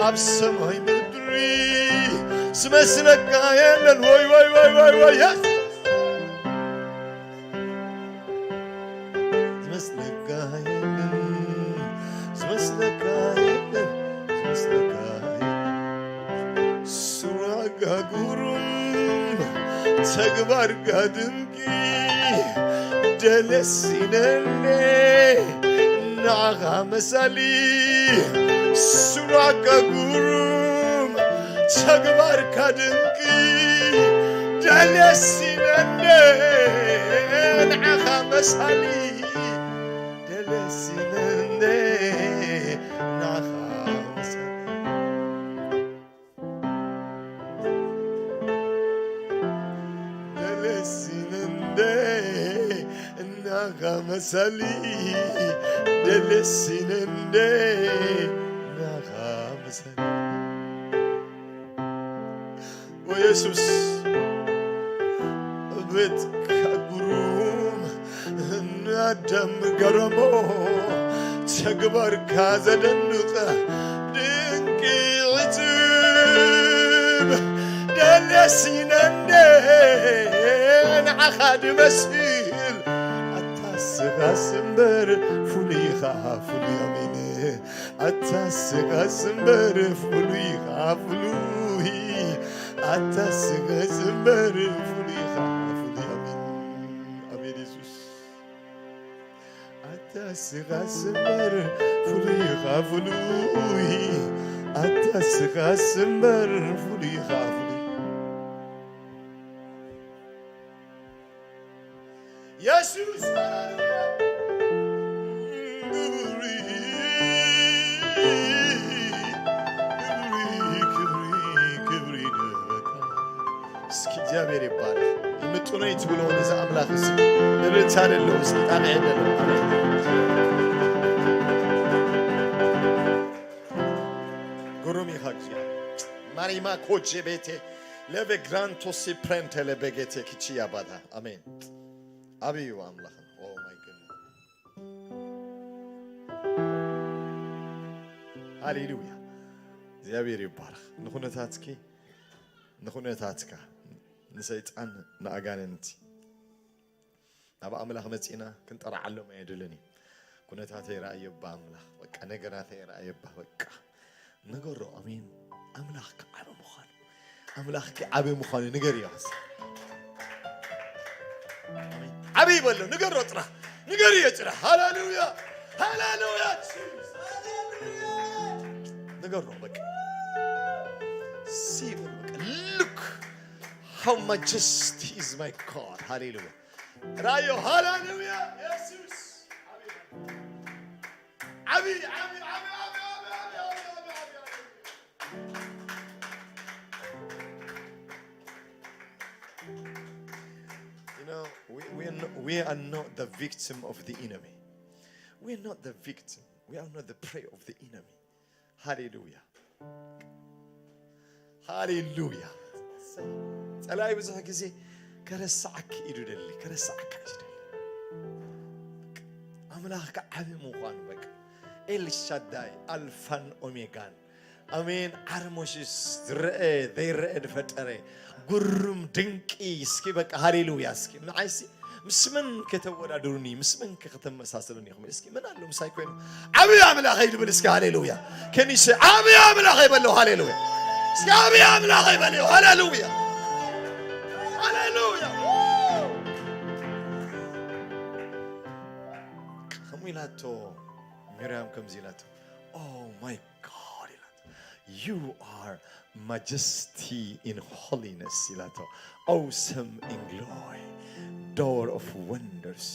ኣብ ሰማይ ምድሪ ዝመስለካ የለን። ወይ ወይ ወይ ወይ ወይ የሱስ፣ ዝመስለካ የለን፣ ዝመስለካ የለን፣ ዝመስለካ የለን። ስራጋ ግሩም፣ ተግባርካ ድንቂ፣ ደለሲነኔ ንዓኻ መሳሊ። ስራጋ ግሩም፣ ተግባርካ ድንቂ፣ ደለሲነኔ ንዓኻ መሳሊ። ደለሲነኔ ንዓኻ መሳሊ። ደለሲነንደ እናኻ መሳሊ፣ ደለሲነንደ እናኻ መሳሊ። ኦ የሱስ፣ ቤትካ ግሩም፣ ንኣዳም ገረሞ፣ ተግባርካ ዘደንቕ ድንቂ ዕትብ። ደለሲነ እንደ ንዓኻ ድመስል፣ ኣታ ስኻስ እምበር ፍሉይ ኢኻ ፍሉይ። ኣሜን። ኣታ ስኻስ እምበር ፍሉይ ኢኻ ፍሉይ። ኣታ ስኻስ እምበር ፍሉይ ኢኻ ፍሉይ። ኣሜን። ኣሜን የሱስ። ኣታ ስኻስ እምበር ፍሉይ ኢኻ ፍሉይ። ኣታ ስኻስ እምበር ፍሉይ ኢኻ ፍሉይ። የሱስ፣ ሃሌሉያ። ክብሪ፣ ክብሪ፣ ክብሪ፣ ክብሪ ንበካ። እስኪ እግዚኣብሔር ይባረክ። ይምጥኖ ይትብሎ ነዚ ኣምላኽ እዚ። እልልታ ደሎ፣ እስኪ ጣቕዒ ደሎ። ኣሜን። ግሩም ኢኻ እግዚኣብሔር። ማሪማ ኮቼ ቤቴ፣ ለቬ ግራንቶ ሲፕሬንቴ ለቤጌቴ ኪቺያ ባታ። ኣሜን። ዓብዪ እዩ ኣምላኽና። ኦ ማይ ጉድነስ። ሃሌሉያ። እግዚኣብሔር ይባረክ። ንኹነታትኪ፣ ንኹነታትካ፣ ንሰይጣን፣ ንኣጋንንቲ፣ ናብ ኣምላኽ መጺእና ክንጠርዓሎም ኣየድልን እዩ። ኩነታተይ ረኣዮ እባ ኣምላኽ፣ በቃ ነገራተይ ረኣዮ እባ፣ በቃ ንገሮ። ኣሜን። ኣምላኽካ ዓቢ ምዃኑ፣ ኣምላኽኪ ዓቢ ምዃኑ ንገርዮ። ኣሜን። ዓቢ በሎ፣ ንገሮ ጥራሕ፣ ንገርዮ ጥራሕ። ሃሌሉያ፣ ሃሌሉያ፣ ጂሱስ፣ ሃሌሉያ። ንገሮ በቃ። See በሎ በቃ። Look how majesty is my God. ሃሌሉያ። ራዮ፣ ሃሌሉያ፣ የሱስ። ዓቢ፣ ዓቢ፣ ዓቢ። You know, we, we are not, we are not the victim of the enemy. We are not the victim. We are not the prey of the enemy. ሃሌሉያ። ሃሌሉያ። ጸላኢ ብዙሕ ግዜ ከረስዓኪ እዩ ደሊ፣ ከረስዓካ እዩ ደሊ። ኣምላኽካ ዓቢ ምዃኑ በቃ። ኤልሻዳይ፣ ኣልፋን ኦሜጋን። ኣሜን። ዓርሞሽስ ዝረአ ዘይረአ ዝፈጠረ ግሩም ድንቂ። እስኪ በቃ ሃሌሉያ። እስኪ ንዓይሲ ምስ መን ከተወዳድሩኒ፣ ምስ መን ከተመሳስሉኒ ኢኹም? እስኪ መን ኣሎ ምሳይ ኮይኑ ዓብዪ ኣምላኸይ ልብል እስኪ ሃሌሉያ። ከኒሰ ዓብዪ ኣምላኸይ በለው ሃሌሉያ። እስኪ ዓብዪ ኣምላኸይ በለው ሃሌሉያ። ሃሌሉያ። ከምኡ ኢላቶ ሚርያም ከምዚ ኢላቶ፣ Oh my God ኢላቶ። You are majesty in holiness ኢላቶ። Awesome in glory, door of wonders።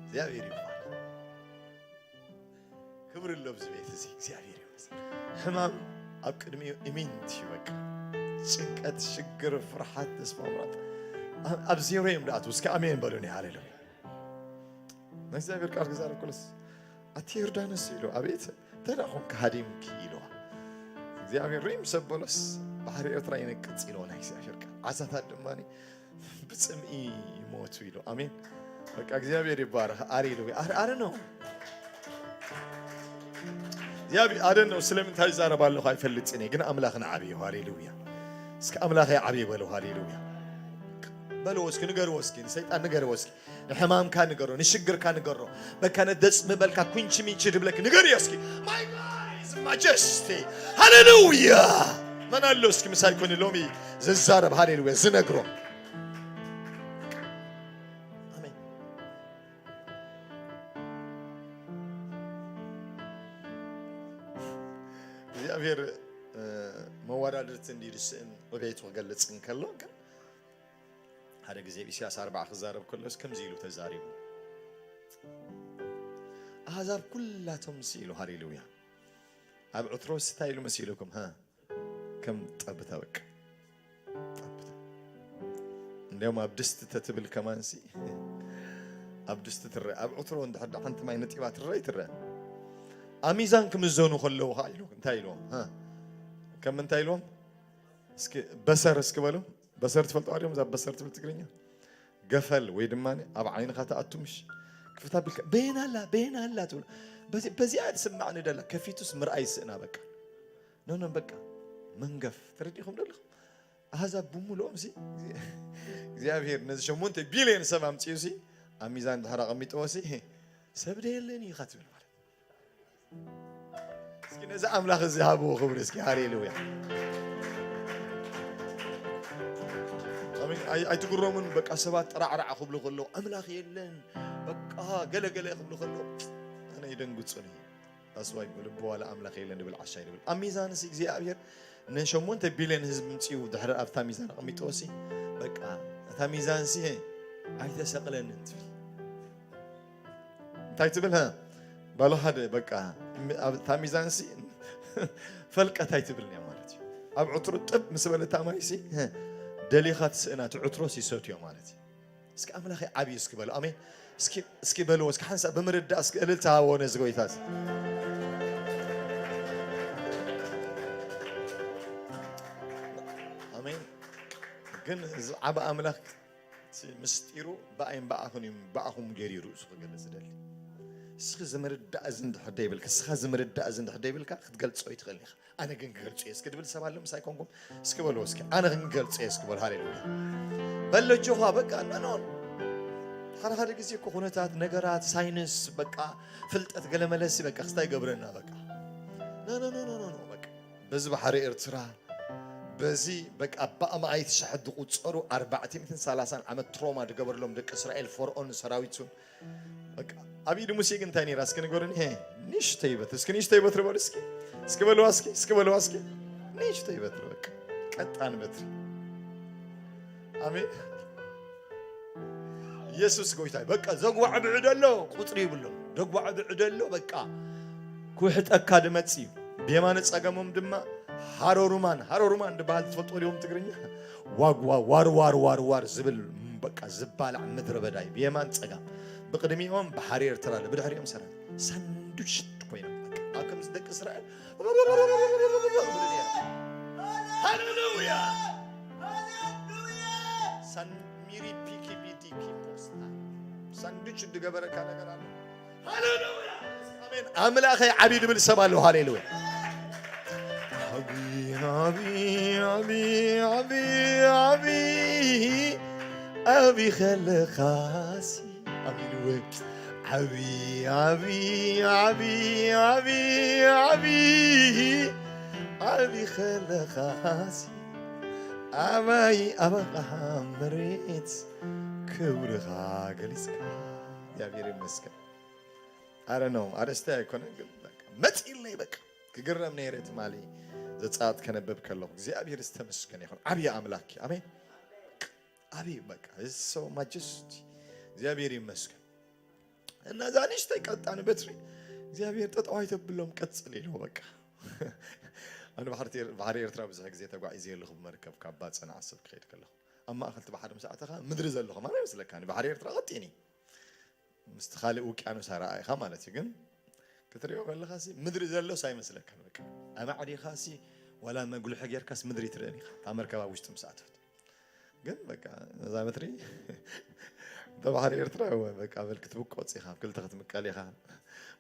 እግዚኣብሔር ይባረክ። ክብሪ ኣሎ ኣብዚ ቤት እዚ። እግዚኣብሔር ይመስገን። ሕማም ኣብ ቅድሚኡ ኢሚንት እዩ በቃ። ጭንቀት፣ ሽግር፣ ፍርሓት፣ ተስፋ ምቑራጽ ኣብ፣ ኣብ ዜሮ እዮም ዝኣትዉ። እስኪ ኣሜን በሉኒ። ሃሌሉያ። ናይ እግዚኣብሔር ቃል ክዛረብ ከሎስ፣ ኣቲ ዮርዳኖስ ኢሉ፣ ኣቤት፣ እንታይ ደኣ ኾንካ ሃዲምኪ ኢልዋ። እግዚኣብሔር ሪም ምስ ኣበሎስ፣ ባሕሪ ኤርትራ ይነቅጽ ኢልዋ ናይ እግዚኣብሔር ቃል። ዓሳታት ድማ ብጽምኢ ይሞቱ ኢሉ። ኣሜን። በቃ እግዚኣብሔር ይባረኽ። ኣሬ ኢሉ፣ ኣረ፣ ኣረ ነው። እግዚኣብሔር ኣደን ነው ስለምንታይ ይዛረብ ኣለኹ ኣይፈልጥን እየ፣ ግን ኣምላኽና ዓብዩ። ሃሌሉያ። እስኪ ኣምላኸይ ዓብዩ በሉ። ሃሌሉያ። በልዎ እስኪ፣ ንገርዎ እስኪ፣ ንሰይጣን ንገርዎ እስኪ። ንሕማምካ ንገሮ፣ ንሽግርካ ንገሮ። በቃ ነደጽምበልካ ኩንቺ ሚንቺ ድብለክ ንገርዮ እስኪ። My God is majesty. ሃሌሉያ። መን ኣሎ እስኪ ምሳይ ኮኒ ሎሚ ዝዛረብ፣ ሃሌሉያ፣ ዝነግሮ። ኣሜን። እግዚኣብሔር፣ እ፣ መወዳድርቲ እንዲድስእን ዕቤቱ ክገልጽ እንከሎ ግን ሓደ ግዜ ኢሳያስ ኣርባዓ ክዛረብ ከሎስ ከምዚ ኢሉ ተዛሪቡ። ኣህዛብ ኩላቶም ሲ ኢሉ፣ ሃሌሉያ። ኣብ ዕትሮስ እንታይ ኢሉ መሲልኩም? ሃ? ከም ጠብታ በቃ። ጠብታ። እንዲያውም ኣብ ድስቲ ተትብል ከማንሲ፣ ኣብ ድስቲ ትረአ። ኣብ ዕትሮ እንድሕር ሓንቲ ማይ ነጢባ ትረአ፣ ትረአ። ኣብ ሚዛን ክምዘኑ ከለዉ ኸዓ ኢሉ፣ እንታይ ኢልዎም? ሃ? ከም እንታይ ኢልዎም? እስኪ በሰር እስኪ በሉ። በሰር ትፈልጡ ኣሪኦም፣ እዛ በሰር ትብል ትግርኛ? ገፈል ወይ ድማ ኣብ ዓይንኻ ትኣቱ ምሽ? ክፍት ኣቢልካ፣ "በየን ኣላ? በየን ኣላ?" ትብሎ። በዚ-፣ በዚኣ ትስማዕ ንደላ። ከፊቱስ ምርኣይ ስእና በቃ። ኖ፣ ኖ፣ በቃ። መንገፍ። ተረዲእኹም ደለኹም? ኣህዛብ ብምልኦም ሲ፣ እግዚኣብሔር ነዚ ሸሞንተ ቢልዮን ሰብ ኣምጺኡ ሲ፣ ኣብ ሚዛን ድሕር ኣቐሚጥዎ ሲ፣ ሰብ ዶ የለን እዩ ኢኻ ትብል ማለት። እስኪ ነዚ ኣምላኽ እዚ ሃብዎ ክብሪ እስኪ። ሃሌሉያ። ኣሜን። ኣይ-፣ ኣይትግረሙን። በቃ ሰባት ጥራዕራዕ ክብሉ ከለዉ፣ "ኣምላኽ የለን፣ በቃ ገለ ገለ" ክብሉ ከለዉ፣ ኣነ ይደንግጹኒ። ኣስዋይ ብልቢ ዋላ ኣምላኽ የለን ድብል ዓሻ ይብል። ኣብ ሚዛንሲ እግዚኣብሔር ንሸሞንተ ቢልዮን ህዝቢ ምጽኡ ድሕሪ ኣብታ ሚዛን ኣቐሚጥዎሲ፣ በቃ እታ ሚዛንሲ፣ "ሄ፣ ኣይተሰቕለንን" ትብል። እንታይ ትብል? ሃ? ባሎ ሓደ በቃ፣ ም-፣ ኣብ እታ ሚዛንሲ ፈልቀት ኣይትብልን እያ ማለት እዩ። ኣብ ዕትሩ ጥብ ምስ በለ እታ ማይሲ፣ ሃ፣ ደሊኻ ትስእና፣ እቲ ዕትሮስ ይሰትዮ ማለት እዩ። እስኪ ኣምላኸይ ዓብዩ እስኪ በሉ። ኣሜን። እስኪ፣ እስኪ በልዎ። እስኪ ሓንሳብ ብምርዳእ እስኪ እልልታ ሃብዎ ነዚ ጎይታ እዚ። ኣሜን። ግን እዚ ዓቢ ኣምላኽ እቲ ምስጢሩ ብኣይን ብኣኽን እዩ፣ ብኣኹም ገይሩ እዩ ርእሱ ክገልጽ ዝደሊ። እስኺ ዝምርዳእ እዚ እንድሕር ደይብልካ፣ እስኻ ዝምርዳእ እዚ እንድሕር ደይብልካ ክትገልጾ ኣይትኽእልን ኢኻ። ኣነ ግን ክገልጾ እየ እስኪ ድብል ሰብ ኣሎ ምሳይ ኮንኩም? እስኪ በልዎ እስኪ፣ ኣነ ግን ክገልጾ እየ እስኪ በሉ። ሃሌሉያ። በል ኣጆኻ በቃ፣ ኖ፣ ኖ። ሓደ ሓደ ግዜ እኮ ኩነታት፣ ነገራት፣ ሳይንስ፣ በቃ ፍልጠት ገለመለሲ በቃ ክስታይ ገብረና በቃ። ኖ፣ ኖ፣ ኖ፣ ኖ፣ ኖ፣ ኖ፣ በቃ። በዚ ባሕሪ ኤርትራ፣ በዚ በቃ ብኣማኢት ሽሕ ዝቑጸሩ ኣርባዕተ ሚእትን ሰላሳን ዓመት ትሮማ ዝገበርሎም ደቂ እስራኤል፣ ፈርኦን ሰራዊቱን፣ በቃ ኣብ ኢድ ሙሴ ግን እንታይ ነይራ? እስኪ ንገሩኒ። ሄ፣ ንእሽተይ በትሪ፣ እስኪ ንእሽተይ በትሪ በሉ እስኪ። እስኪ በልዋ እስኪ፣ እስኪ በልዋ እስኪ። ንእሽተይ በትሪ በቃ። ቀጣን በትሪ። ኣሜን። ኢየሱስ ጎይታ እዩ። በቃ ዘጓዕብዑ ደሎ ቁጽሪ ይብሎም። ዘጓዕብዑ ደሎ በቃ ክውሕጠካ ድመጽእ እዩ። ብየማነ ጸገሞም ድማ ሃሮሩማን፣ ሃሮሩማን ድበሃል ትፈልጥዎ ዲኹም ትግርኛ? ዋግዋ ዋር ዋር ዋር ዋር ዝብል በቃ ዝባላዕ ምድረ በዳ እዩ። ብየማን ጸጋም። ብቕድሚኦም ባሕሪ ኤርትራ ኣሎ፣ ብድሕሪኦም ሰራዊት። ሳንዱች ኮይኖም በቃ። ኣብ ከምዚ ደቂ እስራኤል ሃሌሉያ። ሳን ሚሪ ፒኪ ቢቲ ኪ ፖስታ። ሳንዱች ድገበረካ ነገር ኣሎ። ሃሌሉያ። ኣሜን። ኣምላኸይ ዓቢ ድብል ሰብ ኣሎ። ሃሌሉያ። ዓቢ፣ ዓቢ፣ ዓቢ፣ ዓቢ፣ ዓቢ፣ ዓቢ ኸለኻሲ። ኣሜን ወይ? ዓቢ፣ ዓቢ፣ ዓቢ፣ ዓቢ፣ ዓቢ፣ ዓቢ ኸለኻሲ። ኣባይ ኣባኻ መሬት ክብርኻ ገሊጽካ። እግዚኣብሔር ይመስገን። ኣረ ነው ኣርእስቲ ኣይኮነን ግን በቃ መጺእለይ በቃ ክግረም ነይረ ትማሊ ዘጻት ከነብብ ከለኹ እግዚኣብሔር ዝተመስገነ ይኹን። ዓብዪ ኣምላክ እዩ። ኣሜን። ዓብዪ በቃ እዚ ሰው ማጀስቲ እግዚኣብሔር ይመስገን። እና እዛ ንእሽተይ ቀጣን በትሪ እግዚኣብሔር ጠጠው ኣይተብሎም ቀጽል ኢሎ በቃ። ኣነ ባሕሪ ኤር-፣ ባሕሪ ኤርትራ ብዙሕ ግዜ ተጓዒዘ ኣለኹ ብመርከብ ካብ ባጽዕ ንዓሰብ ክኸይድ ከለኹ ኣብ ማእኸል እቲ ባሕሪ ምስ ኣተኻ ምድሪ ዘለኹ ማለት ይመስለካ። ባሕሪ ኤርትራ ቀጢን እዩ። ምስቲ ካልእ ውቅያኖስ ኣረኣኢኻ ማለት እዩ። ግን ክትሪኦ ከለኻሲ ምድሪ ዘሎስ ኣይመስለካን። በቃ ኣማዕዲኻሲ ዋላ መጉልሒ ጌርካስ ምድሪ ትርእን ኢኻ። እታ መርከብ ኣብ ውሽጢ ምስ ኣተወት ግን በቃ ነዛ በትሪ ተባሕሪ ኤርትራ እወ፣ በቃ በል ክትብቆጽ ኢኻ፣ ኣብ ክልተ ክትምቀል ኢኻ።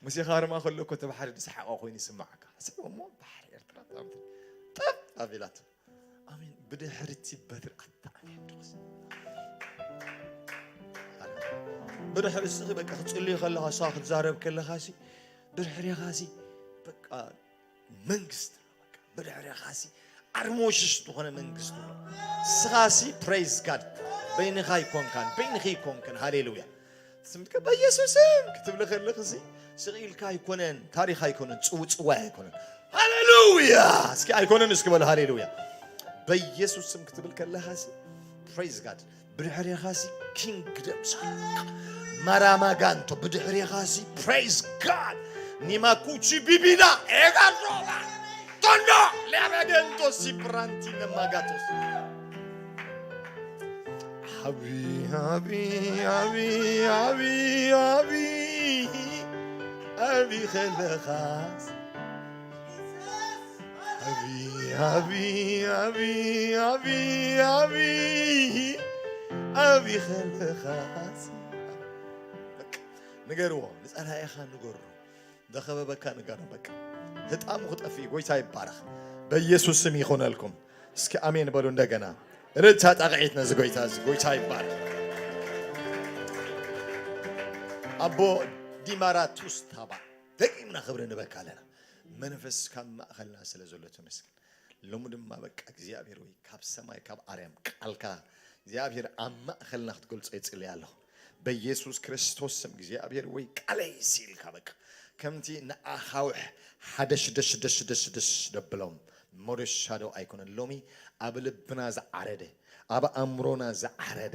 ሙሴኻ ርማ ከሎ እኮ ተባሕሪ ዝሰሓቐ ኮይኑ ይስምዓካ። ሰብ እሞ ባሕሪ ኤርትራ ጠብ፣ ጠብ ኣቢላቶ። ኣሜን። ብድሕርቲ በትሪ ኣታ ኣሜን ድረስ። ብድሕሪ እስኺ በቃ ክትጽልዩ ከለኻ፣ እሷ ክትዛረብ ከለኻ ሲ፣ ብድሕሪኻ ሲ፣ በቃ መንግስቲ ኣሎ። በቃ ብድሕሪኻ ሲ፣ ኣርሞሽሽ ዝኾነ መንግስቲ ኣሎ። ንስኻ ሲ፣ ፕሬዝ ጋድ፣ በይንኻ ኣይኮንካን፣ በይንኺ ኣይኮንክን። ሃሌሉያ። ስምትከ በኢየሱስም ክትብሊ ከለኺ ሲ፣ ስቕ ኢልካ ኣይኮነን፣ ታሪኽ ኣይኮነን፣ ጽውጽዋይ ኣይኮነን። ሃሌሉያ። እስኪ ኣይኮነን እስኪ በሉ ሃሌሉያ። በኢየሱስ ስም ክትብል ከለኻ ሲ፣ ፕሬዝ ጋድ። ብድሕሪኻ ሲ፣ ኪንግደም ሲ፣ ማራማጋንቶ። ብድሕሪኻ ሲ፣ ፕሬዝ ጋድ። ኒማኩቺ ቢቢዳ ኤጋዶባ ቶንዶ ሊያበገንቶ ሲፕራንቲ ነማጋቶስ። ኣቢ ኣቢ ኣቢ ኣቢ ኣቢ ኣቢ ከለኻስ ኣቢ ኣቢ ኣቢ ኣቢ ኣቢ ኣቢ ከለኻስ። በቃ ንገርዎ፣ ንጸላኢኻ ንገሮ። ዘኸበበካ ንገሮ። በቃ ህጣሙ ክጠፍእ እዩ። ጎይታ ይባረኽ። በኢየሱስ ስም ይኹነልኩም። እስኪ ኣሜን በሉ እንደገና። እልልታ ጣቕዒት ነዚ ጎይታ፣ እዚ ጎይታ ይባረኽ። ኣቦ ዲማራ ቱስታባ፣ ደጊምና ክብሪ ንበካ ኣለና። መንፈስ ካብ ማእኸልና ስለ ዘሎ ተመስገን። ሎሚ ድማ በቃ እግዚኣብሔር ወይ ካብ ሰማይ ካብ ኣርያም ቃልካ እግዚኣብሔር ኣብ ማእኸልና ክትገልጾ ይጽልይ ኣለኹ። በኢየሱስ ክርስቶስ ስም እግዚኣብሔር ወይ ቃለይ ሲልካ በቃ ከምቲ ንኣኻውሕ ሓደሽ ደሽ ደሽ ደሽ ደሽ ደብሎም ሞደሻዶ ኣይኮነን። ሎሚ ኣብ ልብና ዝዓረደ፣ ኣብ ኣእምሮና ዝዓረደ፣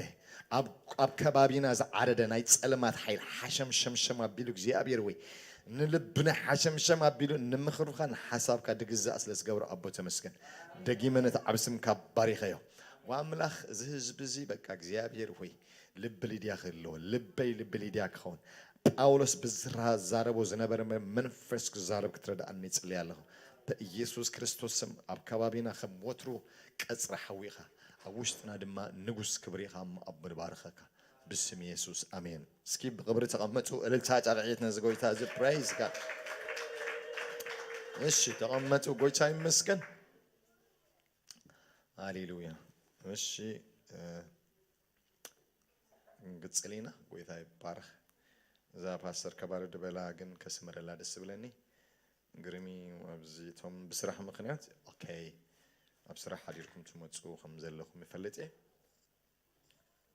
ኣብ፣ ኣብ ከባቢና ዝዓረደ ናይ ጸልማት ሓይል ሓሸምሸምሸም ኣቢሉ እግዚኣብሔር ወይ ንልብና ሓሸምሸም ኣቢሉ ንምኽርኻ ንሓሳብካ ድግዛእ ስለ ዝገብሮ ኣቦ ተመስገን። ደጊመ ነቲ ዓብ ስምካ ባሪኸዮ። ወኣምላኽ እዚ ህዝቢ እዚ በቃ እግዚኣብሔር ሆይ ልቢ ሊድያ ክህልዎ፣ ልበይ ልቢ ሊድያ ክኸውን። ጳውሎስ ብዝዛረቦ ዝነበረ መንፈስ ክዛረብ ክትረድኣኒ ይጽልይ ኣለኹ። በኢየሱስ ክርስቶስ ስም ኣብ ከባቢና ከም ወትሩ ቀጽሪ ሓዊኻ፣ ኣብ ውሽጥና ድማ ንጉስ ክብሪ ኢኻ እሞ ኣቦ ንባርኸካ ብስም የሱስ ኣሜን። እስኪ ብኽብሪ ተቐመጡ። እልልታ ጣቕዒት ነዚ ጎይታ እዚ ፕሬዝ ጋድ። እሺ ተቐመጡ። ጎይታ ይመስገን። ሃሌሉያ። እሺ እ፣ እንግጽል ኢና። ጎይታ ይባረኽ። እዛ ፓስተር ከባሪ ድበላ ግን ከስምረላ ደስ ዝብለኒ። ግርሚ ኣብዚ እቶም ብስራሕ ምኽንያት ኦኬ ኣብ ስራሕ ሓዲርኩም ትመጹ ከም ዘለኹም ይፈልጥ እየ።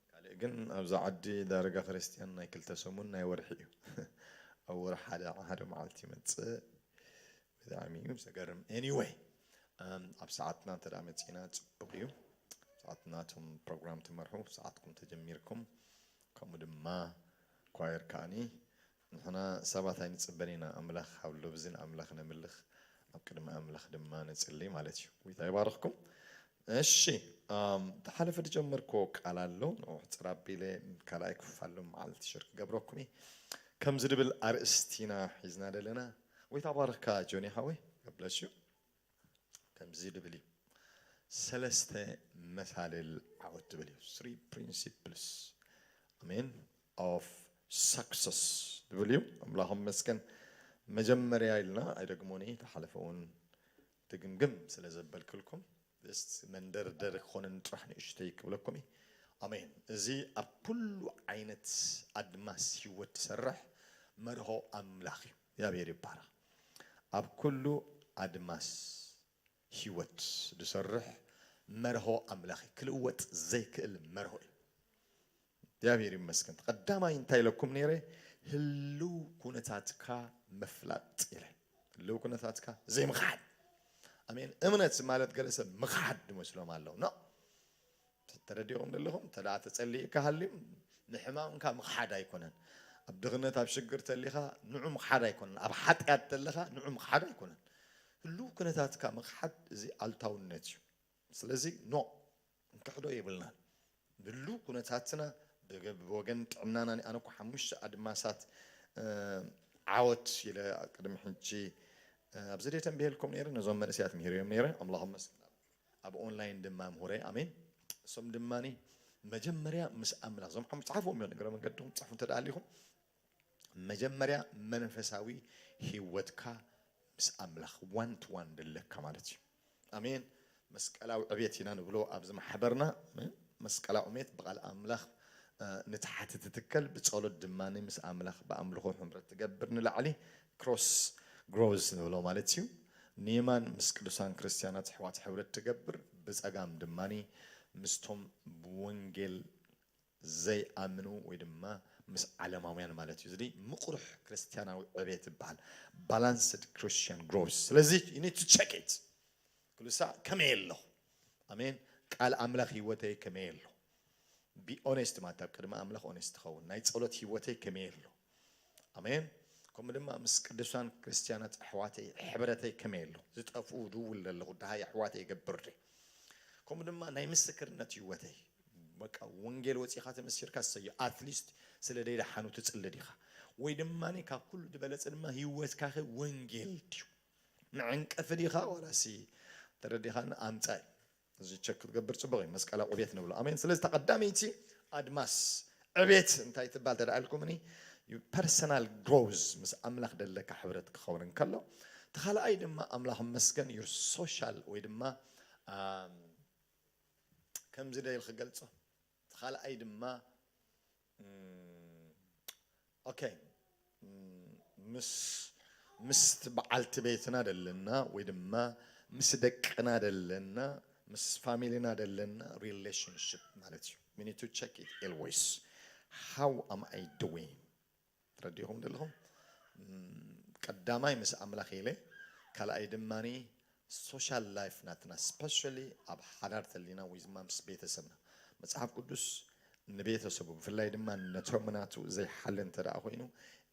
ካልእ ግን ኣብዛ ዓዲ ዳርጋ ክርስትያን ናይ ክልተ ሰሙን ናይ ወርሒ እዩ። ኣብ ወርሒ ሓደ ሓደ መዓልቲ ይመጽእ። ብጣዕሚ እዩ ዘገርም። ኤኒወይ ኣብ ሰዓትና እንተ ደኣ መጺና ጽቡቕ እዩ። ሰዓትና እቶም ፕሮግራም ትመርሑ ሰዓትኩም ተጀሚርኩም ከምኡ ድማ ኳየር ከኣኒ ንሕና ሰባት ኣይንጽበን ኢና። ኣምላኽ ኣብ ሎብዚ ንኣምላኽ ነምልኽ፣ ኣብ ቅድሚ ኣምላኽ ድማ ንጽሊ ማለት እዩ። ጎይታ ይባርኽኩም። እሺ ኣም፣ ተሓለፈ ዝጀመርኮ ቃል ኣሎ ንኡ ሕጽር ኣቢለ ካልኣይ ክፋሉ መዓልቲ ሽር ክገብረኩም እየ። ከምዚ ድብል ኣርእስቲና ሒዝና ዘለና። ጎይታ ባርኽካ ጆኒ ሓወይ፣ God bless you። ከምዚ ድብል እዩ። ሰለስተ መሳልል ዓወት ድብል እዩ። Three principles ኣሜን of success ድብል እዩ። ኣምላኽ ይመስገን። መጀመርያ ኢልና ኣይደግሞን እየ፣ ተሓለፈ እውን ድግምግም ስለ ዘበልክልኩም just መንደርደሪ ክኾነኒ ጥራሕ ንእሽተይ ክብለኩም እየ። ኣሜን። እዚ ኣብ ኩሉ ዓይነት ኣድማስ ህይወት ዝሰርሕ መርሆ ኣምላኽ እዩ። እግዚኣብሔር ይባረኽ። ኣብ ኩሉ ኣድማስ ህይወት ዝሰርሕ መርሆ ኣምላኽ እዩ። ክልወጥ ዘይክእል መርሆ እዩ። እግዚኣብሔር ይመስገን። ቀዳማይ እንታይ ኢለኩም ነይረ? ህልው ኩነታትካ ምፍላጥ ኢለ። ህልው ኩነታትካ ዘይምኽሓድ። ኣሜን። እምነት ማለት ገለ ሰብ ምኽሓድ ዝመስሎም ኣለዉ። ኖ። ተረዲኹም ዘለኹም? እንተ ደኣ ተጸሊእካ ሃልዩ ንሕማምካ ምኽሓድ ኣይኮነን። ኣብ ድኽነት ኣብ ሽግር ተሊኻ ንዑ ምኽሓድ ኣይኮነን። ኣብ ሓጢኣት ተለኻ ንዑ ምኽሓድ ኣይኮነን። ህልው ኩነታትካ ምኽሓድ እዚ ኣልታውነት እዩ። ስለዚ ኖ፣ ክንክሕዶ የብልናን። ብሉ ኩነታትና ብገ-፣ ብወገን ጥዕናና ኣነ እኮ ሓሙሽተ ኣድማሳት እ፣ ዓወት ኢለ ቅድሚ ሕጂ እ፣ ኣብዚ ደይ ተንብየልኩም ነይረ፣ ነዞም መንእሰያት ምሂረዮም ነይረ። ኣምላኽ ይመስገን። ኣብ ኦንላይን ድማ ምሁረይ ኣሜን። እሶም ድማኒ መጀመርያ ምስ ኣምላኽ፣ እዞም ሓሙስ ጸሓፍዎም እዮም፣ እግረ መንገድኩም ጸሓፉ እንተ ደኣ ኣሊኹም። መጀመርያ መንፈሳዊ ህይወትካ ምስ ኣምላኽ ዋን ቱ ዋን ደለካ ማለት እዩ። ኣሜን። መስቀላዊ ዕቤት ኢና ንብሎ ኣብዚ ማሕበርና። መስቀላዊ ዕቤት ብቓል ኣምላኽ፣ እ፣ ንትሓቲ ትትከል፣ ብጸሎት ድማ ምስ ኣምላኽ ብኣምልኾ ሕብረት ትገብር፣ ንላዕሊ ክሮስ ግሮዝ ንብሎ ማለት እዩ። ንየማን ምስ ቅዱሳን ክርስትያናት ኣሕዋት ሕብረት ትገብር፣ ብጸጋም ድማ ምስቶም ብወንጌል ዘይኣምኑ ወይ ድማ ምስ ዓለማውያን ማለት እዩ። እዚ ምቑራሕ ክርስትያናዊ ዕቤት ይበሃል። ባላንስድ ክርስትያን ግሮዝ። ስለዚ you need to check it። ኩሉ ሳዕ ከመይ ኣለኹ? ኣሜን። ቃል ኣምላኽ ህይወተይ ከመይ ኣሎ? ቢ ኦኔስት ማለት ኣብ ቅድሚ ኣምላኽ ኦኔስት ትኸውን። ናይ ጸሎት ህይወተይ ከመይ ኣሎ? ኣሜን። ከምኡ ድማ ምስ ቅዱሳን ክርስትያናት ኣሕዋተይ ሕብረተይ ከመይ ኣሎ? ዝጠፍኡ ድውል ዘለኹ ድሃይ ኣሕዋተይ ይገብር ድየ? ከምኡ ድማ ናይ ምስክርነት ህይወተይ፣ በቃ ወንጌል ወጺኻ ተመሲርካ እሰዮ፣ ኣትሊስት ስለ ደይደሓኑ ትጽሊ ዲኻ? ወይ ድማ ካብ ኩሉ ዝበለጸ ድማ ህይወትካ ኸ ወንጌል ድዩ? መዐንቀፊ ዲኻ ዋላሲ ተረዲኻኒ ኣምጻይ? እዚ ቸክ ክትገብር ጽቡቕ እዩ። መስቀላዊ ዕቤት ንብሎ። ኣሜን። ስለዚ ተቐዳመይቲ ኣድማስ ዕቤት እንታይ ትባል ተደኣ ኢልኩምኒ፣ ፐርሰናል ግሮዝ ምስ ኣምላኽ ደለካ ሕብረት ክኸውን እንከሎ፣ እቲ ካልኣይ ድማ ኣምላኽ መስገን ዩር ሶሻል ወይ ድማ፣ ኣም፣ ከምዚ ደይል ክገልጾ፣ እቲ ካልኣይ ድማ፣ እም፣ ኦኬ፣ እም፣ ምስ፣ ምስቲ በዓልቲ ቤትና ደለና ወይ ድማ ምስ ደቅና ደለና፣ ምስ ፋሚሊና ደለና ሪሌሽንሽፕ ማለት እዩ። We need to check it always. How am I doing? ተረዲኹም ደለኹም? እም፣ ቀዳማይ ምስ ኣምላኽ ኢለ፣ ካልኣይ ድማ ሶሻል ላይፍ ናትና፣ ስፔሻሊ ኣብ ሓዳር ተሊና ወይ ድማ ምስ ቤተሰብና። መጽሓፍ ቅዱስ ንቤተሰቡ ብፍላይ ድማ ነቶም ናቱ ዘይሓሊ እንተ ደኣ ኮይኑ፣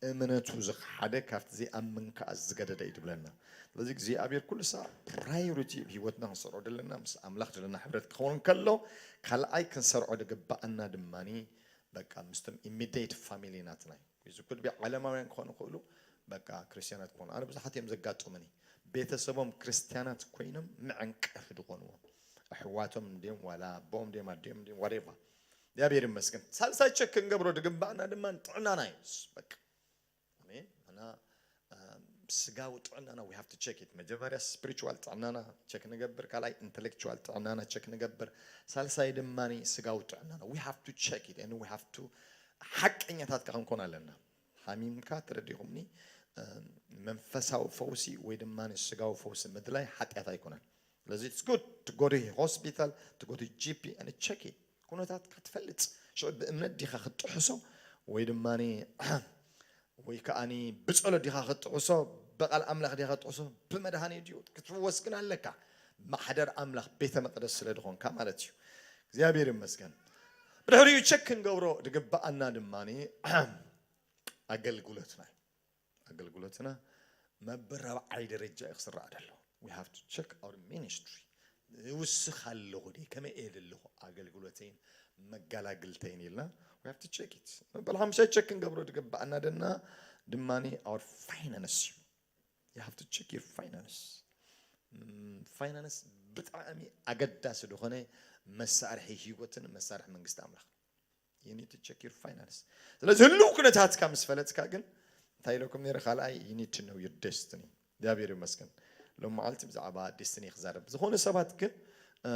እምነቱ ዝኸሓደ ካብቲ ዘይኣምን ከኣ ዝገደደ እዩ ትብለና። ስለዚ እግዚኣብሔር ኩሉ ሳዕ ፕራዮሪቲ ህይወትና ክንሰርዖ ደለና ምስ ኣምላኽ ዘለና ሕብረት ክኸውን ከሎ፣ ካልኣይ ክንሰርዖ ዝግባኣና ድማ በቃ ምስቶም ኢሚዲየት ፋሚሊ ናትና እዩ። እዚ ኩድ ቢ ዓለማውያን ክኾኑ ይኽእሉ፣ በቃ ክርስትያናት ክኾኑ። ኣነ ብዙሓት እዮም ዘጋጥሙኒ። ቤተሰቦም ክርስትያናት ኮይኖም መዐንቀፊ ዝኾንዎም። ኣሕዋቶም እንድዮም፣ ዋላ ኣቦኦም እንድዮም፣ ኣዲኦም እንድዮም፣ ዋሬቫ። እግዚኣብሔር ይመስገን። ሳልሳይ ቸክ ክንገብሮ ዝግባእና ድማ ጥዕናና እዩ። በቃ። ኣሜን። እና፣ እ፣ ስጋዊ ጥዕናና we have to check it። መጀመርያ ስፒሪቹዋል ጥዕናና ቸክ ንገብር፣ ካልኣይ ኢንተሌክቹዋል ጥዕናና ቸክ ንገብር፣ ሳልሳይ ድማ ስጋዊ ጥዕናና we have to check it and we have to ሓቀኛታት ከዓ ክንኮን ኣለና። ሓሚምካ ተረዲኹምኒ፣ እ፣ መንፈሳዊ ፈውሲ ወይ ድማ ስጋዊ ፈውሲ ምድላይ ሓጢኣት ኣይኮነን። ስለዚ it's good to go to hospital, to go to ጂ ፒ and check it። ኩነታትካ ትፈልጥ። ሽዑ ብእምነት ዲኻ ክትጥሕሶ ወይ ድማ ወይ ከኣኒ ብጸሎት ዲኻ ክትጥሕሶ፣ ብቓል ኣምላኽ ዲኻ ክትጥሕሶ፣ ብመድሃኒ ድዩ ክትፍወስ ግን ኣለካ። ማሕደር ኣምላኽ ቤተ መቕደስ ስለ ዝኾንካ ማለት እዩ። እግዚኣብሔር ይመስገን። ብድሕሪኡ ቸክ ክንገብሮ ዝግባኣና ድማ ኣገልግሎትና እዩ። ኣገልግሎትና መበል ራብዓይ ደረጃ እዩ ክስራዕ ዘሎ። We have to check our ministry። ይውስኽ ኣለኹ ድየ? ከመይ እየ ዘለኹ? ኣገልግሎተይን መጋላግልተይን ኢልና we have to check it። መበል ሓሙሻይ ቸክ ክንገብሮ ዝግባኣና ደና ድማ our finance እዩ። You have to check your finance። ም፣ ፋይናንስ ብጣዕሚ ኣገዳሲ ዝኾነ መሳርሒ ህይወትን መሳርሒ መንግስቲ ኣምላኽ። You need to check your finance። ስለዚ ህልው ኩነታትካ ምስ ፈለጥካ ግን እንታይ ኢለኩም ነይረ? ካልኣይ you need to know your destiny። እግዚኣብሔር ይመስገን። ሎም መዓልቲ ብዛዕባ ዴስቲኒ ክዛረብ። ዝኾነ ሰባት ግን፣ እ፣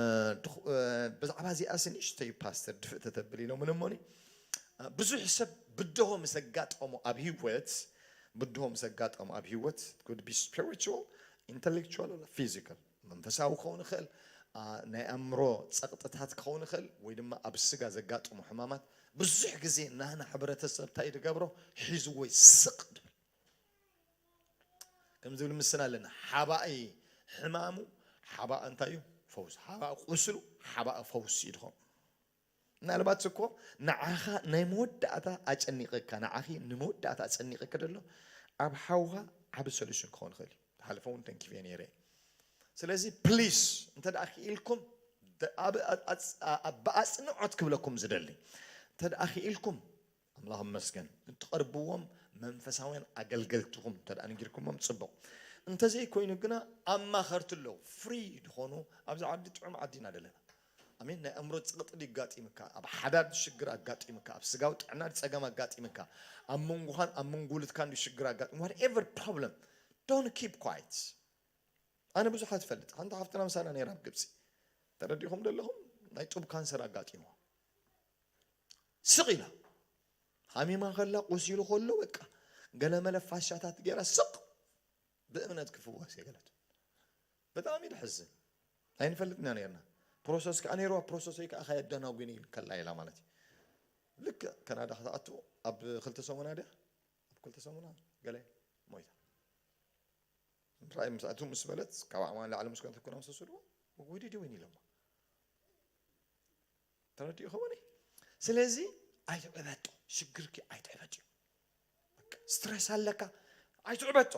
ድኹ-፣ እ፣ ብዛዕባ እዚኣስ ንእሽተይ ፓስተር ድፍእ ተተብል ኢሎም እሞኒ፣ እ፣ ብዙሕ ሰብ ብድሆ ምስ ኣጋጠሞ ኣብ ህይወት፣ ብድሆ ምስ ኣጋጠሞ ኣብ ህይወት፣ could be spiritual, intellectual or physical፣ መንፈሳዊ ክኸውን ይኽእል፣ እ፣ ናይ ኣእምሮ ጸቕጥታት ክኸውን ይኽእል፣ ወይ ድማ ኣብ ስጋ ዘጋጥሙ ሕማማት። ብዙሕ ግዜ ናህና ሕብረተሰብ እንታይ ዝገብሮ? ሒዝዎ ይስቕ ድብል። ከም ዝብል ምስና ኣለና። ሓባኢ ሕማሙ፣ ሓባኢ እንታይ እዩ? ፈውስ። ሓባኢ ቁስሉ፣ ሓባኢ ፈውስ እዩ ድኾን። ምናልባት እኮ ንዓኻ ናይ መወዳእታ ኣጨኒቐካ፣ ንዓኺ ንመወዳእታ ኣጨኒቐካ ደሎ፣ ኣብ ሓውኻ ዓቢ ሶሉሽን ክኾን ይኽእል እዩ። ዝሓለፈ እውን ተንኪፈ ነይረ። ስለዚ ፕሊስ፣ እንተ ደኣ ክኢልኩም፣ ደ-፣ ኣብ፣ ኣብ፣ ኣብ፣ ኣብ፣ ብኣጽንዖት ክብለኩም ዝደሊ፣ እንተ ደኣ ክኢልኩም፣ ኣምላኽ ይመስገን፣ እትቐርብዎም መንፈሳውያን ኣገልገልትኹም እንተ ደኣ ነጊርኩሞም ጽቡቕ። እንተዘይኮይኑ ግና ኣማኸርቲ ኣለዉ፣ ፍሪ ዝኾኑ፣ ኣብዚ ዓዲ ጥዑም ዓዲ ኢና ዘለና። ኣሜን። ናይ ኣእምሮ ጽቕጢ ድዩ ኣጋጢምካ? ኣብ ሓዳር ሽግር ኣጋጢምካ? ኣብ ስጋዊ ጥዕና ድዩ ጸገም ኣጋጢምካ? ኣብ መንጎኻን ኣብ መንጎ ውሉድካን ድዩ ሽግር ኣጋጢም? Whatever problem, don't keep quiet። ኣነ ብዙሓት እፈልጥ። ሓንቲ ሓፍትና ምሳና ነይራ ኣብ ግብጺ። ተረዲኹም ደለኹም? ናይ ጡብ ካንሰር ኣጋጢሞ። ስቕ ኢላ። ሓሚማ ከላ፣ ቆሲሉ ከሎ፣ በቃ፣ ገለመለ ፋሻታት ገይራ፣ ስቕ ብእምነት ክፍወስ እየ ገለት። ብጣዕሚ ድሕዝን። ኣይንፈልጥና ነርና። ፕሮሰስ ከኣ ነይርዋ፣ ፕሮሰሰይ ከኣ ከየደናጉኒ ኢል ከላ ኢላ ማለት እዩ። ልክዕ ካናዳ ክትኣቱ ኣብ ክልተ ሰሙና ድያ? ኣብ ክልተ ሰሙና ገለ ሞይታ። ራእይ ምስ ኣቱ ምስ በለት፣ ካብ ዓቕማ ንላዕሊ ምስ ኮነት ኮና ምስ ወሰድዋ፣ "What are you doing?" ኢሎማ። ተረዲኡ ኸውን እዩ። ስለዚ ኣይትዕበጦ፣ ሽግርኪ ኣይትዕበጥዮ። በቃ ስትረስ ኣለካ፣ ኣይትዕበጦ።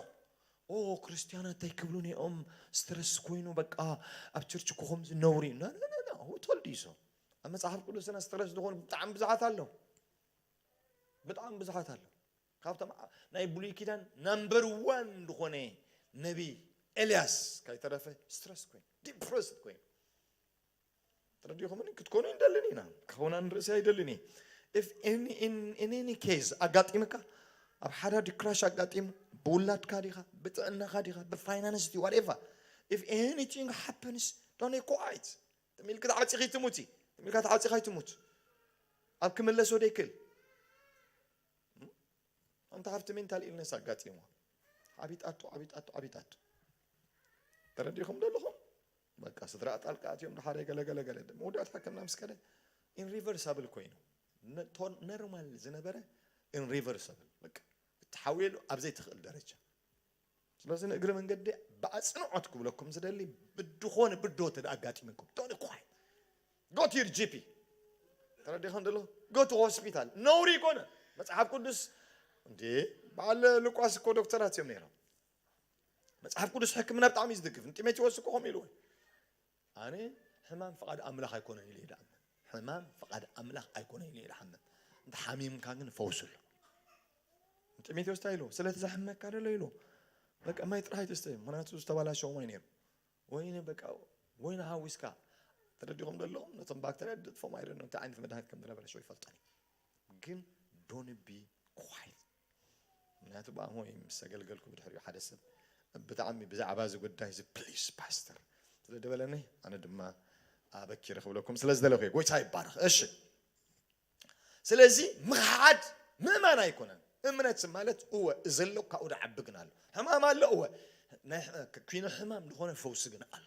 "ኦ፣ ክርስትያናት እንታይ ክብሉኒ እዮም፣ ስትረስ ኮይኑ፣ በቃ ኣብ ቸርች እኮ ከምዚ ነውሪ እዩ." No, no, no, no. Who told you so? ኣብ መጽሓፍ ቅዱስና ስትረስ ዝኾኑ ብጣዕሚ ብዙሓት ኣለዉ። ብጣዕሚ ብዙሓት ኣለዉ። ካብቶም ዓ-፣ ናይ ብሉይ ኪዳን ናምበር ዋን ዝኾነ ነቢ ኤልያስ ካይተረፈ ስትረስ ኮይኑ፣ ዲፕረስድ ኮይኑ። ተረዲኹምኒ? ክትኮኑ ኣይንደልን ኢና። ክኸውን ኣነ ርእሲ ኣይደልን እየ። If in, in, in any case ኣጋጢምካ፣ ኣብ ሓዳር ድዩ ክራሽ ኣጋጢሙ፣ ብውላድካ ዲኻ፣ ብጥዕናኻ ዲኻ፣ ብፋይናንስ ድዩ፣ whatever. If anything happens, don't keep quiet. ትም ኢልካ ተዓጺኻ ኣይትሙት። ትም ኢልካ ተዓጺኻ ኣይትሙት። ኣብ ክምለስ ወደ ይክእል። ኣንታ ሃብቲ ሜንታል ኢልነስ ኣጋጢምዋ። ዓቢጣቶ፣ ዓቢጣቶ፣ ዓቢጣቶ። ተረዲኹም ደለኹም? በቃ ስድራ ጣልቃ ኣትዮም፣ ድሓረ ገለ፣ ገለ፣ ገለ። መወዳእታ ሕክምና ምስ ከደ ኢንሪቨርሳብል ኮይኑ። ነ-፣ ቶ-፣ ኖርማል ዝነበረ ኢንሪቨርሳብል። በቃ፣ ክትሓውየሉ ኣብ ዘይትኽእል ደረጃ። ስለዚ ንእግሪ መንገዲ ብኣጽንዖት ክብለኩም ዝደሊ፣ ብድኾነ ብድሆ ተደኣ ኣጋጢምኩም፣ don't keep quiet. Go to your G P. ተረዲኹም ደሎ? Go to hospital. ነውሪ ይኮነ። መጽሓፍ ቅዱስ፣ እንዴ፣ በዓል ሉቃስ እኮ ዶክተራት እዮም ነይሮም። መጽሓፍ ቅዱስ ሕክምና ብጣዕሚ እዩ ዝድግፍ። ንጢሞቴዎስ እኮ ከምኡ ኢልዎ። ኣነ ሕማም ፍቓድ ኣምላኽ ኣይኮነን ኢለ ይድኣምን። ሕማም ፍቓድ ኣምላኽ ኣይኮነን ኢለ ይድሓምን። እንተ ሓሚምካ ግን ፈውሱ ኣሎ። ንጢሞቴዎስ እንታይ ኢልዎ? ስለቲ ዘሕመካ ደሎ ኢልዎ። በቃ ማይ ጥራሕ ኣይትስተ። ምኽንያቱ ዝተባላሸወ ማይ ነይሩ። ወይኒ በቃ፣ ወይኒ ሃዊስካ። ተረዲኹም ደለኹም? ነቶም ባክተርያ ድጥፎም ኣይደለኹም። እንታይ ዓይነት መድሃኒት ከም ዝነበረ ሽዑ ይፈልጦን እዩ። ግን don't be quiet። ምክንያቱ ብኣሞ ምስ ኣገልገልኩ ብድሕሪኡ ሓደ ሰብ ብጣዕሚ ብዛዕባ እዚ ጉዳይ እዚ፣ "ፕሊስ ፓስተር" ስለ ደበለኒ፣ ኣነ ድማ ኣበኪረ ክብለኩም ስለ ዝደለኹ እየ። ጎይታ ይባረኽ። እሺ፣ ስለዚ ምኽሓድ ምእማን ኣይኮነን። እምነት ማለት እወ፣ እዚ ኣሎ፣ ካብኡ ድዓቢ ግን ኣሎ። ሕማም ኣሎ፣ እወ፣ ናይ ሕ-፣ ኪኖ ሕማም ዝኾነ ፈውሲ ግን ኣሎ።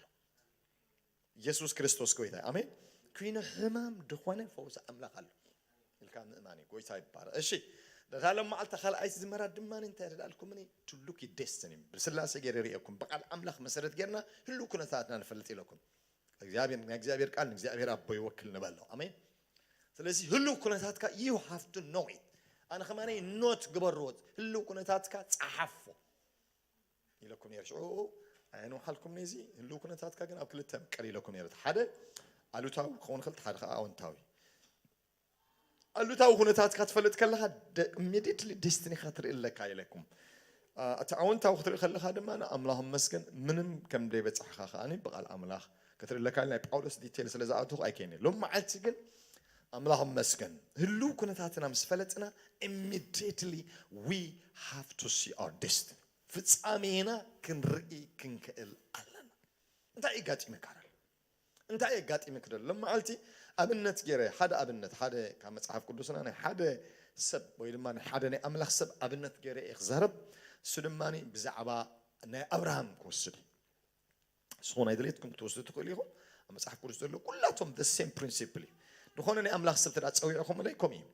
ኢየሱስ ክርስቶስ ጎይታ። ኣሜን። ኪኖ ሕማም ዝኾነ ፈውሲ ኣምላኽ ኣሎ ኢልካ ምእማን እዩ። ጎይታ ይባረኽ። እሺ፣ ነታ ሎም መዓልቲ ካልኣይቲ ዝመራ ድማ እንታይ ተዳልኩምኒ? To look your destiny። ብስላሴ ገይረ ርእየኩም፣ ብቃል ኣምላኽ መሰረት ጌርና ህልው ኩነታትና ንፈልጥ ኢለኩም። እግዚኣብሔር፣ ናይ እግዚኣብሔር ቃል ንእግዚኣብሔር ኣቦ ይወክል ንበሎ። ኣሜን። ስለዚ ህልው ኩነታትካ you have to know it። ኣነ ከማነይ ኖት ግበርዎ፣ ህልው ኩነታትካ ጸሓፎ ኢለኩም ነይረ። ሽዑ ኣየንውሓልኩም ነዚ ህልው ኩነታትካ ግን ኣብ ክልተ ምቀል ኢለኩም ነይረ። ሓደ ኣሉታዊ ክኸውን ይኽእል፣ ሓደ ከዓ ኣወንታዊ። ኣሉታዊ ኩነታትካ ትፈልጥ ከለኻ ደ-፣ ኢሚዲየትሊ ደስቲኒኻ ትርኢ ኣለካ ኢለኩም። አ፣ እቲ ኣወንታዊ ክትርኢ ከለኻ ድማ ንኣምላኽ መስገን ምንም ከም ደይበጻሕኻ ከኣኒ ብቓል ኣምላኽ ክትርኢ ኣለካ። ናይ ጳውሎስ ዲቴል ስለ ዝኣተኹ ኣይከይነ። ሎም መዓልቲ ግን ኣምላኽ መስገን ህልው ኩነታትና ምስ ፈለጥና immediately we have to see our destiny። ፍጻሜና ክንርኢ ክንክእል ኣለና። እንታይ እዩ ጋጢመካ ደሎ? እንታይ እዩ ኣጋጢምክ ደሎ? ሎም መዓልቲ ኣብነት ገይረ፣ ሓደ ኣብነት፣ ሓደ ካብ መጽሓፍ ቅዱስና ናይ ሓደ ሰብ ወይ ድማ ናይ ሓደ ናይ ኣምላኽ ሰብ ኣብነት ገይረ እየ ክዛረብ። እሱ ድማ ብዛዕባ ናይ ኣብርሃም ክወስድ እዩ። ንስኹም ናይ ድሌትኩም ክትወስዱ ትኽእሉ ኢኹም። ኣብ መጽሓፍ ቅዱስ ዘሎ ኩላቶም the same principle እዩ። ዝኾነ ናይ ኣምላኽ ሰብ ተዳ ጸዊዕኹም ኢለይ ከምኡ እዩ።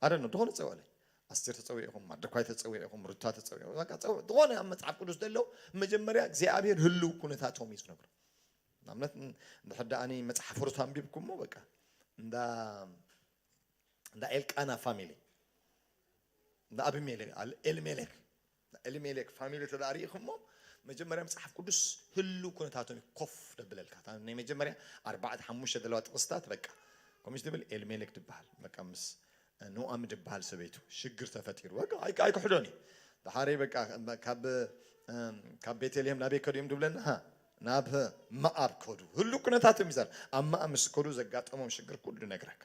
ኣደነ ዝኾነ ጸውዕለይ። ኣስቴር ተጸዊዕኹም፣ ማርደኳይ ተጸዊዕኹም፣ ሩታ ተጸዊዕኹም፣ በቃ ጸው-፣ ዝኾነ ኣብ መጽሓፍ ቅዱስ ዘለዉ መጀመርያ እግዚኣብሔር ህልው ኩነታቶም እዩ ዝነግሩ። ንኣብነት ን-፣ እንድሕር ደኣ ኣነ መጽሓፍ ሩታ ኣንቢብኩሞ በቃ እንዳ፣ እንዳ ኤልቃና ፋሚሊ፣ እንዳ ኣቢሜሌክ፣ ኣል-፣ ኤልሜሌክ፣ እንዳ ኤልሜሌክ ፋሚሊ ተዳኣ ርኢኹሞ መጀመርያ መጽሓፍ ቅዱስ ህልው ኩነታቶም እዩ ኮፍ ደብለልካ። እታ ናይ መጀመርያ ኣርባዕተ ሓሙሽተ ዘለዋ ጥቕስታት በቃ ከምኡ ትብል ኤልሜሌክ ትበሃል። በቃ ምስ ኖኣሚ ድበሃል ሰበይቱ ሽግር ተፈጢሩ። በቃ ኣይክ-፣ ኣይክሕዶን እዩ። ደሓረይ በቃ ካብ፣ እም፣ ካብ ቤተልሔም ናበይ ከድዮም ድብለና? ሃ፣ ናብ መኣብ ከዱ። ህሉ ኩነታቶም ይዛር ኣብ መኣብ ምስ ከዱ ዘጋጠሞም ሽግር ኩሉ ነግረካ።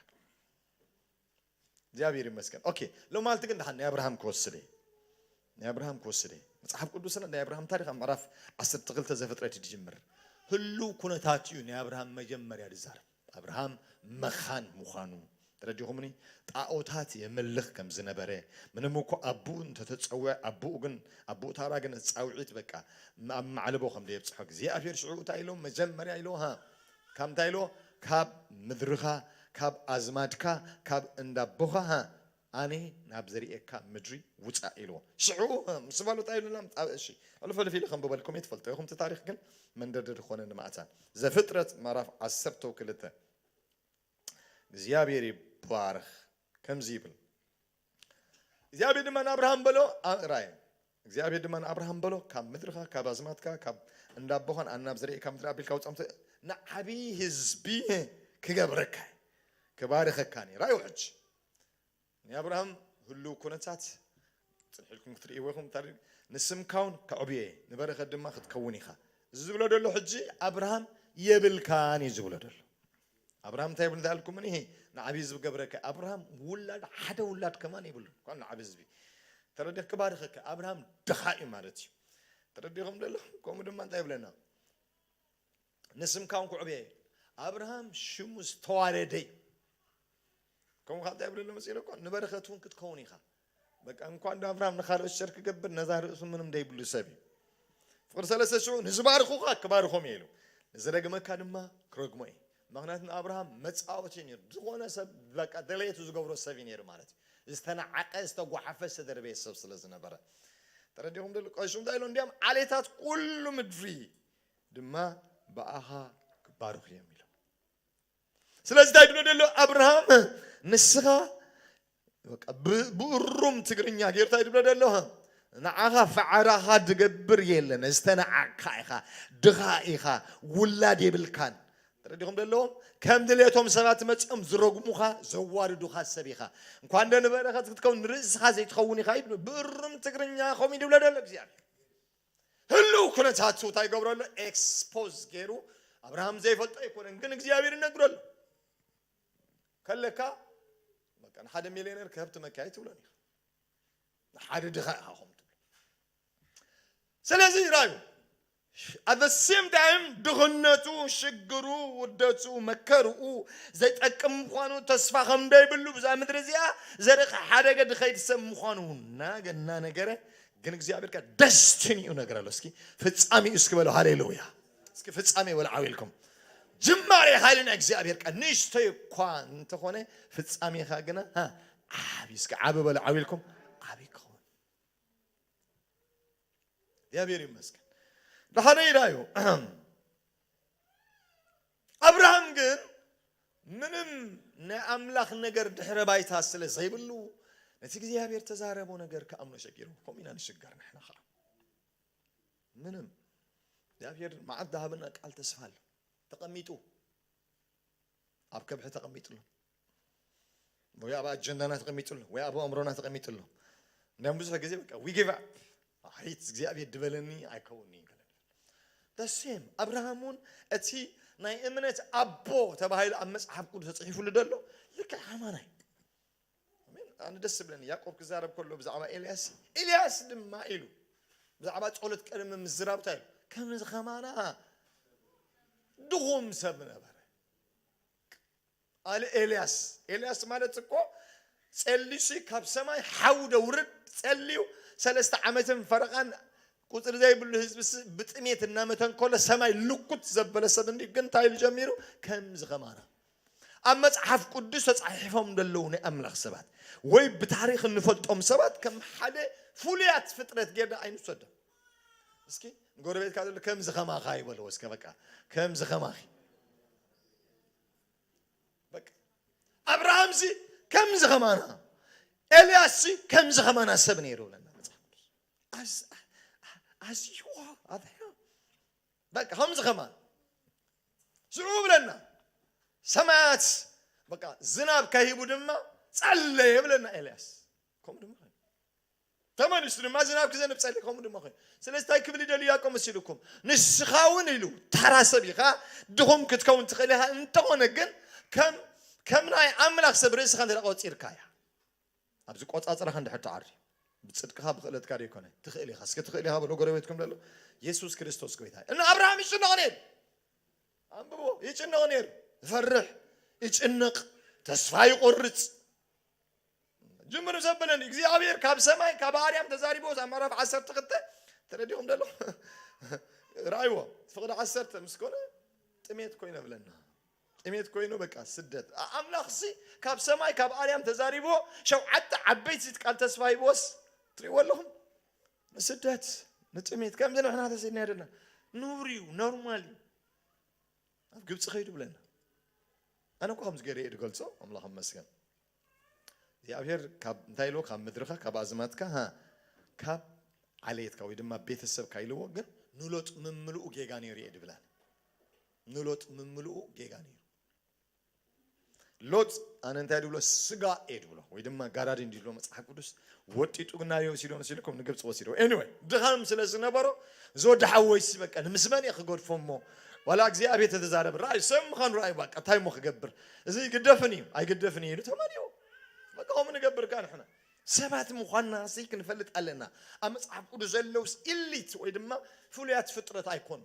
እግዚኣብሔር ይመስገን። ኦኬ፣ ሎማልቲ ግን ደሓን ናይ ኣብርሃም ክወስድ እየ። ናይ ኣብርሃም ክወስድ እየ። መጽሓፍ ቅዱስና ናይ ኣብርሃም ታሪኽ ኣብ ምዕራፍ ዓሰርተ ክልተ ዘፍጥረት እዩ ዝጅምር። ህሉ ኩነታት እዩ ናይ ኣብርሃም መጀመርያ ዝዛረብ። ኣብርሃም መኻን ምዃኑ ተረዲኹምኒ? ጣዖታት የምልኽ ከም ዝነበረ፣ ምንም እኮ ኣቦኡ እንተተጸውዐ፣ ኣቦኡ ግን፣ ኣቦኡ ታራ ግን ጻውዒት በቃ ኣብ ማዕለቦ ከም ደየብጽሖ እግዚኣብሔር ሽዑ እንታይ ኢሎ? መጀመርያ ኢሎ፣ ሃ፣ ካብ እንታይ ኢሎ? ካብ ምድርኻ፣ ካብ ኣዝማድካ፣ ካብ እንዳቦኻ፣ ሃ፣ ኣነ ናብ ዘርእየካ ምድሪ ውጻእ ኢልዎ። ሽዑ፣ ሃ፣ ምስ በሉ እንታይ ኢሉና? እሺ፣ ሕልፍ ሕልፍ ኢለ ከንብበልኩም እየ፣ ትፈልጦ ኢኹም እቲ ታሪኽ፣ ግን መንደርደሪ ክኾነ ንማእታ። ዘፍጥረት ምዕራፍ ዓሰርተ ክልተ። እግዚኣብሔር ይባረኽ። ከምዚ ይብል፣ እግዚኣብሔር ድማ ንኣብርሃም በሎ፣ ኣ-፣ ራእይ። እግዚኣብሔር ድማ ንኣብርሃም በሎ፣ ካብ ምድርኻ፣ ካብ ኣዝማትካ፣ ካብ እንዳቦኻን ኣናብ ዘርእካ ምድሪ ኣቢልካ ውጻምተ ንዓብዪ ህዝቢ ክገብረካ፣ ክባርኸካን እዩ። ራእዩ ሕጂ ናይ ኣብርሃም ህልው ኩነታት ጽንሕ ኢልኩም ክትርእይዎ ኢኹም። ታሪኽ ንስምካ እውን ከዕብዮ እየ፣ ንበረኸት ድማ ክትከውን ኢኻ። እዚ ዝብሎ ዘሎ ሕጂ ኣብርሃም የብልካን እዩ ዝብሎ ዘሎ። ኣብርሃም እንታይ ይብል? እንታይ ኢልኩም? ይሄ ንዓብዪ ህዝቢ ገብረካ። ኣብርሃም ውላድ፣ ሓደ ውላድ ከማን የብሉን። እንኳን ንዓብዪ ህዝቢ ተረዲኽ ክባርኸካ። ኣብርሃም ድኻ እዩ ማለት እዩ። ተረዲኹም ደለኹም? ከምኡ ድማ እንታይ ይብለና? ንስምካ እውን ክዕብየ። ኣብርሃም ሽሙ ዝተዋረደ እዩ። ከምኡ ካብ እንታይ ይብለሎ መጺኡ እኮ ንበረኸት እውን ክትከውን ኢኻ። በቃ እንኳን ዶ ኣብርሃም ንኻልኦት ሸር ክገብር ነዛ ርእሱ ምንም ደይብሉ ሰብ እዩ። ፍቕሪ ሰለስተ ሽዑ ንዝባርኹኻ ክባርኾም እየ ኢሉ። ንዝረግመካ ድማ ክረግሞ እየ። ምኽንያቱ ንኣብርሃም መጻወቲ ነይሩ። ዝኾነ ሰብ በቃ ደለየቱ ዝገብሮ ሰብ እዩ ነይሩ ማለት እዩ። ዝተናዓቀ፣ ዝተጓሓፈ፣ ዝተደርበየ ሰብ ስለ ዝነበረ። ተረዲኹም ደሎ? ቀሹ እንታይ ኢሉ? እንዲያም ዓሌታት ኩሉ ምድሪ ድማ ብኣኻ ክባርኹ እዮም ኢሎም። ስለዚ እንታይ ድብሎ ደሎ ኣብርሃም? ንስኻ በቃ ብ-፣ ብእሩም ትግርኛ ጌርታ ድብሎ ደሎ፣ ንዓኻ ፈዓራኻ ድገብር የለን፣ ዝተነዓቅካ ኢኻ፣ ድኻ ኢኻ፣ ውላድ የብልካን። ተረዲኹም ደለዎም? ከም ድሌቶም ሰባት መጺኦም ዝረግሙኻ፣ ዘዋርዱኻ ሰብ ኢኻ። እንኳን ዶ ንበረኸት ክትከውን ንርእስኻ ዘይትኸውን ኢኻ እዩ ድብሎ። ብእሩም ትግርኛ ከምኡ እዩ ድብሎ ደሎ እግዚኣብሔር። ህልው ኩነታቱ እንታይ ይገብረሉ? ኤክስፖዝ ገይሩ ኣብርሃም ዘይፈልጦ ኣይኮነን፣ ግን እግዚኣብሔር ይነግረሉ። ከለካ በቃ ንሓደ ሚልዮነር ክህብ ትመካይ ትብሎን ኢኻ። ንሓደ ድኻ ኢኻ ከም ትብሎ። ስለዚ ራዩ at the same time ድኽነቱ፣ ሽግሩ፣ ውርደቱ፣ መከርኡ ዘይጠቅም ምዃኑ፣ ተስፋ ከም ደይብሉ ብዛ ምድሪ እዚኣ ዘርኢ ሓደገ ድኸይድ ሰብ ምዃኑ እናገና ነገረ ግን እግዚኣብሔር ከ ደስቲኒኡ ነገር ኣሎ። እስኪ ፍጻሜኡ እስኪ በለው። ሃሌሉያ። እስኪ ፍጻሜ በሉ ዓው ኢልኩም። ጅማሬ ሓይሊ ናይ እግዚኣብሔር ቃል ንእሽተይ እኳ እንተኾነ ፍጻሜኻ ግና፣ ሃ፣ ዓቢ። እስኪ ዓቢ በሉ ዓው ኢልኩም። ዓቢ ክኸውን። እግዚኣብሔር ይመስገን። ደሓነ ኢዳ እዩ። ኣብርሃም ግን ምንም ናይ ኣምላኽ ነገር ድሕረ ባይታ ስለ ዘይብሉ፣ ነቲ እግዚኣብሔር ተዛረቦ ነገር ክኣምኖ ሸጊሩ። ከምኡ ኢና ንሽገር ንሕና ኸዓ። ምንም እግዚኣብሔር መዓት ዝሃበና ቃል ተስፋ ኣሎ። ተቐሚጡ፣ ኣብ ከብሒ ተቐሚጡ ኣሎ። ወይ ኣብ ኣጀንዳና ተቐሚጡ ኣሎ፣ ወይ ኣብ ኣእምሮና ተቐሚጡ ኣሎ። እንዲያም ብዙሕ ግዜ በቃ፣ we give up። ኣይ፣ እግዚኣብሔር ድበለኒ ኣይከውንኒ ይበለኒ። The same ኣብርሃም እውን እቲ ናይ እምነት ኣቦ ተባሂሉ ኣብ መጽሓፍ ቅዱስ ተጽሒፉሉ ደሎ ልክዕ ከማና እዩ። ኣሜን። ኣነ ደስ ዝብለኒ ያዕቆብ ክዛረብ ከሎ ብዛዕባ ኤልያስ፣ ኤልያስ ድማ ኢሉ ብዛዕባ ጸሎት ቅድሚ ምዝራብ እንታይ ኢሉ? ከምዚ ከማና ድኹም ሰብ ነበረ። ኣለ ኤልያስ፣ ኤልያስ ማለት እኮ ጸልዩሲ ካብ ሰማይ ሓው ደውርድ ጸልዩ ሰለስተ ዓመትን ፈረቓን ቁጽሪ ዘይብሉ ህዝቢ ስ-፣ ብጥሜት እናመተንኮለ ሰማይ ልኩት ዘበለ ሰብ እንዲ ግን እንታይ ኢሉ ጀሚሩ? ከምዚ ከማና ኣብ መጽሓፍ ቅዱስ ተጻሒፎም ዘለዉ ናይ ኣምላኽ ሰባት ወይ ብታሪኽ እንፈልጦም ሰባት ከም ሓደ ፍሉያት ፍጥረት ጌርና ኣይንውሰዶም። እስኪ ንጎረቤትካ ዘሎ ከምዚ ከማኻ ይበልዎ እስከ፣ በቃ ከምዚ ከማኺ። በቃ ኣብርሃምሲ ከምዚ ከማና፣ ኤልያስሲ ከምዚ ከማና ሰብ ነይሩ ብለና መጽሓፍ ቅዱስ። As፣ as you are, በቃ ከምዚ ከማን ሽዑ ብለና ሰማያት በቃ ዝናብ ከሂቡ ድማ ጸለየ ብለና ኤልያስ። ከምኡ ድማ ተመሊሱ ድማ ዝናብ ክዘንብ ጸሊ፣ ከምኡ ድማ ኮይኑ። ስለዚ እንታይ ክብል ይደሊ ያዕቆብ መሲልኩም? ንስኻ እውን ኢሉ፣ ታራ ሰብ ኢኻ፣ ድኹም ክትከውን ትኽእል ኢኻ። እንተኾነ ግን ከም ከም ናይ ኣምላኽ ሰብ ርእስኻ እንተ ቆጺርካ እያ። ኣብዚ ቆጻጽራኻ እንድሕር ትዓሪ፣ ብጽድቅኻ ብኽእለትካ ዶ ይኮነ? ትኽእል ኢኻ። እስኪ ትኽእል ኢኻ በሎ ጎረቤትኩም ዘሎ። የሱስ ክርስቶስ ጎይታ እዩ። እና ኣብርሃም ይጭነቕ ነይሩ። ኣንብቦ፣ ይጭነቕ ነይሩ። ይፈርሕ፣ ይጭነቕ፣ ተስፋ ይቆርጽ። ጅምር ዘበለን እግዚኣብሔር ካብ ሰማይ ካብ ኣርያም ተዛሪቦ ኣብ ምዕራፍ ዓሰርተ ክልተ ተረዲኹም ደሎ ራእይዎ ፍቕዲ ዓሰርተ ምስ ኮነ ጥሜት ኮይነ ብለና። ጥሜት ኮይኑ በቃ ስደት። ኣ-፣ ኣምላኽ ሲ ካብ ሰማይ ካብ ኣርያም ተዛሪቦ ሸውዓተ ዓበይቲ ቃል ተስፋ ሂቦስ ትሪእዎ ኣለኹም። ንስደት፣ ንጥሜት፣ ከምዚ ንሕና ተሰድና ኣይደለና። ኑር እዩ፣ ኖርማል እዩ። ኣብ ግብፂ ከይዱ ብለና። ኣነ እኮ ከምዚ ገይረ እየ ዝገልፆ፣ ኣምላኽ ይመስገን። እግዚኣብሔር ካብ፣ እንታይ ኢልዎ? ካብ ምድርኻ፣ ካብ ኣዝማትካ፣ ሃ፣ ካብ ዓሌትካ ወይ ድማ ቤተሰብካ ኢልዎ፣ ግን ንሎጥ ምምልኡ ጌጋ ነይሩ እየ ድብላን። ንሎጥ ምምልኡ ጌጋ ነይሩ። ሎጥ ኣነ እንታይ ድብሎ? ስጋ እየ ድብሎ፣ ወይ ድማ ጋራዲ እንዲ ድብሎ መጽሓፍ ቅዱስ። ወጢጡ ግና ወሲዶ፣ ወሲድኩም ንግብፂ ወሲዶ። ኤኒወይ፣ ድኻም ስለ ዝነበሮ፣ እዚ ወዲ ሓወይሲ በቃ ንምስመን እየ ክገድፎ እሞ፣ ዋላ እግዚኣብሔር ተተዛረበ፣ ራእይ ሰብ ምዃኑ ራእይ፣ በቃ እንታይ እሞ ክገብር? እዚ ይግደፍን እዩ ኣይግደፍን እዩ ኢሉ ተመልዮ። በቃ ከምኡ ንገብር ካ ንሕና ሰባት ምዃንና ሲ ክንፈልጥ ኣለና። ኣብ መጽሓፍ ቅዱስ ዘለውስ ኢሊት ወይ ድማ ፍሉያት ፍጥረት ኣይኮኑ።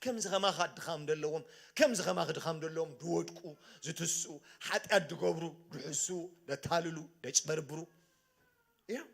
ከምዚ ከማኻ ድኻም ደለዎም፣ ከምዚ ከማኺ ድኻም ደለዎም፣ ድወድቁ፣ ዝትስኡ፣ ሓጢኣት ድገብሩ፣ ድሕስዉ፣ ደታልሉ፣ ደጭበርብሩ እዮም።